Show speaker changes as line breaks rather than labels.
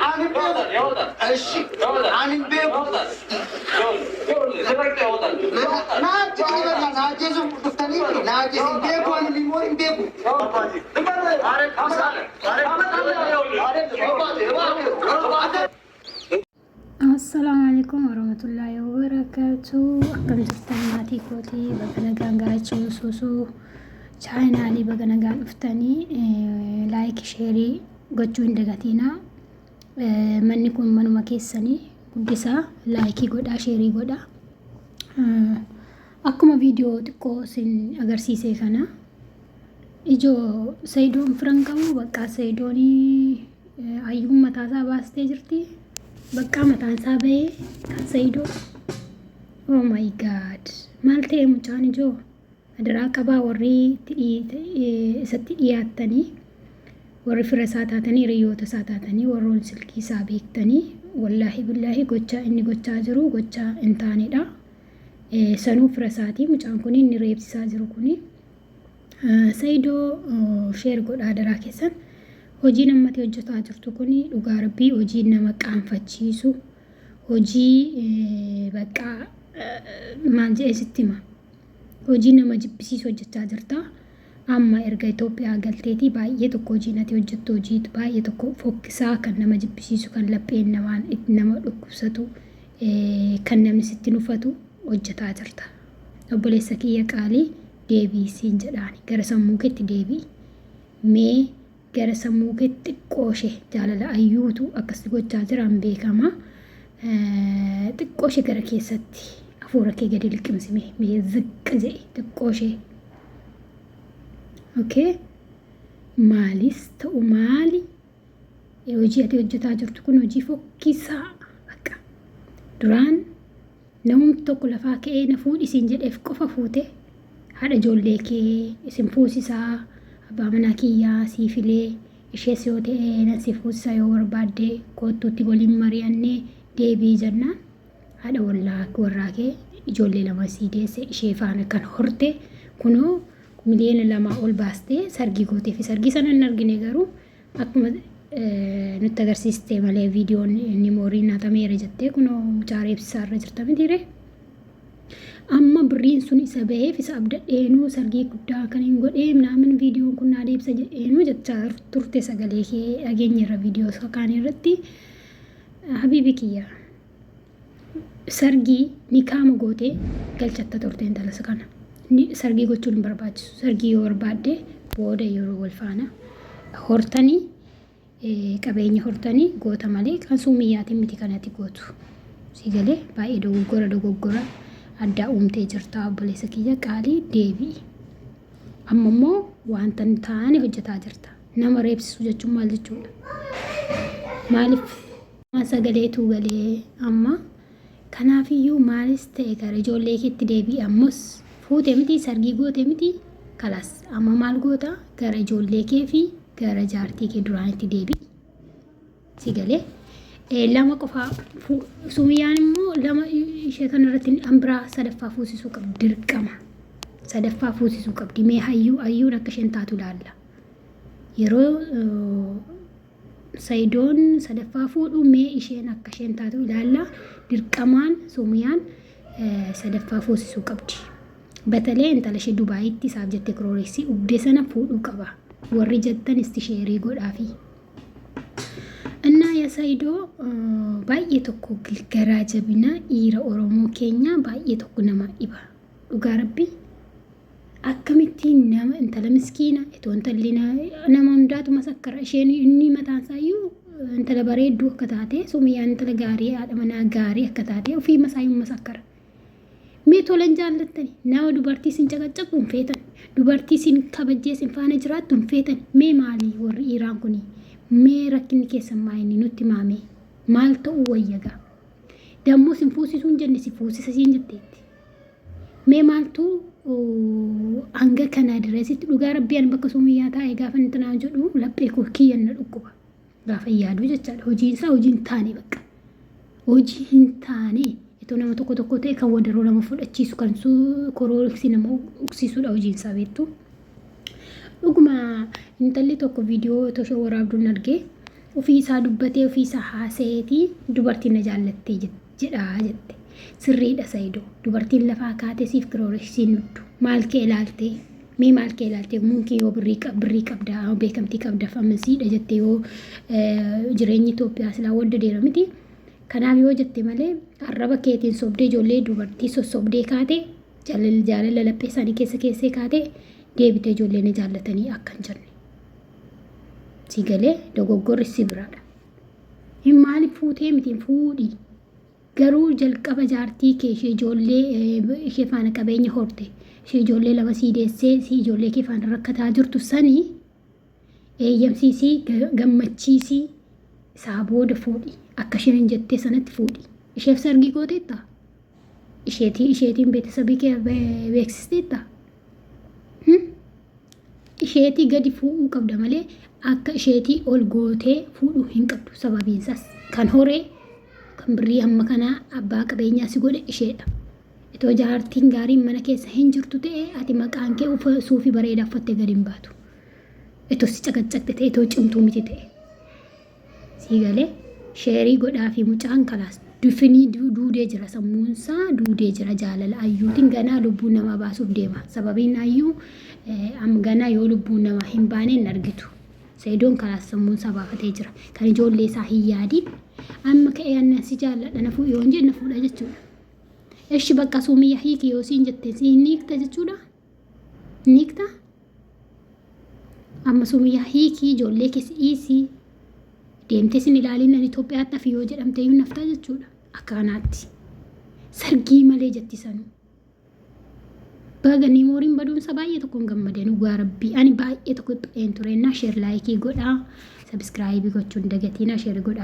Ani beeku. Eshi. Ani beeku. Na ajjeesu na ajjeesuuf dhuftanii na ajjeesu hin beeku ani limmoo hin beeku.
Assalaamu alaikum warahmatullaahi wabarakaatu. Akkam jirtan maatii kootii baga nagaan gara Cimsuusuu chaayinaalii baga nagaan dhuftanii laayik sheerii gochuu hin dagatiinaa. Manni kun manuma keessanii guddisaa laayikii godhaa sheerii godhaa. Akkuma viidiyoo xiqqoo isin agarsiisee kana ijoo Sayidoon firan qabu baqqaa Sayidoonii Hayyuun mataa isaa baastee jirti. Baqqaa mataan isaa bahee kan Sayidoo. Oh my god. Maal ta'e mucaan ijoo? Adaraa qabaa warri isatti dhiyaattanii warri fira isaa taatanii hiriyoota isaa taatanii warroon silkii isaa beektanii wallaahi billaahi gochaa inni gochaa jiru gochaa hin taanedha. Sanuu fira isaatii mucaan kun inni reebsisaa jiru kuni. Sayidoo sheer godhaa adaraa keessan. Hojiin ammati hojjetaa jirtu kun dhugaa rabbii hojii nama qaanfachiisu hojii baqqaa maal jedhee sitti hima. Hojii nama jibbisiisu hojjechaa jirta. Amma erga Itoophiyaa galteetii baay'ee tokko hojiin ati hojjettu hojii baay'ee tokko fokkisaa kan nama jibbisiisu kan lapheen namaan nama dhukkubsatu kan namni sitti nuffatu hojjetaa jirta. Obboleessa kiyya qaalii deebi'i siin jedhaani gara sammuu keetti deebi'i. Mee gara sammuu keetti xiqqooshe jaalala ayyuutu akkas gochaa jiraan beekama. Xiqqooshe gara keessatti hafuura kee gadi liqimsime mee ziqq jedhi xiqqooshee. Okay. Maalis ta'u maali hojii ati hojjetaa jirtu kun hojii fokkisaa bakka duraan Namumti tokko lafaa ka'ee na fuudhi siin jedheef qofa fuute haadha ijoollee kee isin fuusisaa abbaa manaa kiyyaa sii filee ishees yoo ta'e nan si fuusisa yoo barbaadde koottuutti waliin mari'annee deebi'i jennaan haadha wallaa warraa kee ijoollee lama sii deesse ishee faana kan horte kunoo miliyoona 2 ol baastee sargii gootee fi sargii sana hin argine garuu Akkuma nutti agarsiiste malee viidiyoon inni mooriin hatameera jettee kunoo mucaa reebsisaa irra jirta mitiire. Amma birriin sun isa ba'eef isa abdadheenuu sargii guddaa kan hin godhee naamin viidiyoon kun naa deebisa jedheenuu jechaa turte sagalee kee dhageenyeerra viidiyoo isa kaan irratti. Habiibi kiyya sargii nikaama gootee galchatta turte intala isa kana. Sargii gochuun hin barbaachisu. Sargii yoo barbaadde booda yeroo wal faana hortanii qabeenya hortanii goota malee kan suumiyyaatiin miti kanati gootu. Si galee baay'ee dogoggora dogoggora addaa uumtee jirta obboleessa kiyya qaalii deebi'i. Amma immoo wanta hin taane hojjetaa jirta. Nama reebsisuu jechuun maal jechuudha? Maaliif sagaleetu galee amma kanaafiyyuu maalis ta'e gara ijoollee keetti deebi'i ammas fuute miti sargii goote miti kalaas amma maal goota gara ijoollee kee fi gara jaartii kee duraanitti deebi'i. Si galee lama qofaa sumiyyaan immoo lama ishee kanarratti an biraa sadaffaa fuusisuu qabdi dirqama. Sadaffaa fuusisuu qabdi mee hayyuu hayyuun akka isheen taatu ilaalla. Yeroo Sayidoon sadaffaa fuudhu mee isheen akka isheen taatu ilaalla. Dirqamaan Sumiyaan sadaffaa fuusisuu qabdi. Batalee intala ishee Dubaayitti isaaf jettee kirooreessii dhugde sana fuudhuu qaba. Warri jettan isti sheerii godhaafi. Innaa ya Sayidoo baay'ee tokko garaa jabina dhiira Oromoo keenyaa baay'ee tokko nama dhiba. Dhugaa rabbii Akkamittiin nama intala miskiina itoo intalli nama hundaatu masakkara isheen inni mataan isaayyuu intala bareedduu akka taate sumiyyaan intala gaarii haadha manaa gaarii akka taate ofii masaayyuu masakkara. Mee tolan jaallattani nama dubartii sin caqaccaqu hin feetan dubartii sin kabajjee sin faana jiraattu hin feetan mee maalii warri dhiiraan kuni mee rakkinni keessan maa inni nutti maamee maal ta'uu wayyagaa dammoo sin fuusisuu hin jenne si fuusisa siin jetteetti. Mee maaltu hanga kana diresitti dhugaa rabbii ani bakka sumiyyaa taa'e gaafa inni tanaa jedhu laphee koo kiyyan na dhukkuba. Gaafa yaadu jechaadha. Hojiin isaa hojii hin taane bakka. Hojii hin taane itoo nama tokko tokko ta'e kan wadaroo nama fudhachiisu kan korooriksi nama uqsiisudha hojiin isaa beektu. Dhuguma intalli tokko viidiyoo otoo ishee waraabduun argee Ofii isaa dubbatee ofii isaa haasa'eetii dubartiin na jaallattee jedhaa jette. Sirriidha Saidoo. Dubartiin lafaa kaatee siif kirooresiin nuddu. Maal kee ilaaltee? Mee maal kee ilaaltee? Munkii yoo birrii birrii qabda beekamtii qabda amansiidha jette yoo jireenyi Itoophiyaa silaa waddadeera miti. Kanaaf yoo jette malee arraba keetiin sobdee ijoollee dubartii sossobdee kaate jaalala jaalala laphee isaanii keessa keessee kaate deebitee ijoollee na jaallatanii akka hin jenne. Si galee dogoggorri si biraadha. Hin maaliif fuutee miti fuudhi. Garuu jalqaba jaartii kee ishee ijoollee ishee faana qabeenya horte ishee ijoollee lama sii deessee si ijoollee kee faana rakkataa jirtu sanii eeyyamsiisii gammachiisii isaa booda fuudhi. Akka isheen jettee sanatti fuudhi. Isheef sargii gooteetta? Isheetii isheetiin beetesabii kee beeksisteetta? Isheetii gadi fuudhuu qabda malee akka isheetii ol gootee fuudhuu hin qabdu. Sababiin isaas kan horee kan birrii hamma kanaa abbaa qabeenyaa si godhe isheedha. Itoo jaartiin gaariin mana keessa hin jirtu ta'e ati maqaan kee suufii bareedaa uffattee gadi hin baatu. Itoo si caqaccaqxe ta'e itoo cimtuu miti ta'e. Sii galee sheerii godhaa fi mucaan kalaas dufinii duudee jira sammuunsaa duudee jira jaalala ayyuutiin ganaa lubbuu namaa baasuuf deema. Sababiin ayyuu am ganaa yoo lubbuu namaa hin baane hin argitu. Sa'idoon kalaas sammuunsaa baafatee jira. Kan ijoollee isaa hin yaadiin amma ka'ee annan si jaalladha na fuudhi yoon jedhe na fuudha jechuudha. Eshi bakka suumiyya hiiki yoo siin jette si hin hiikta jechuudha. Hin hiikta? Amma suumiyyaa hiikii ijoollee keessa dhiisii deemtee sin ilaaliin nan Itoophiyaatti hafi yoo jedhamte iyyuu naftaa jechuudha. Akka kanaatti. Sargii malee jetti sanuu. Baga niimooriin baduunsa baay'ee tokkoon gammadee dhugaa rabbii ani baay'ee tokko dhiphadheen ture innaa sheer laayikii godhaa sabiskiraayibii gochuun dagatiinaa sheer godhaa.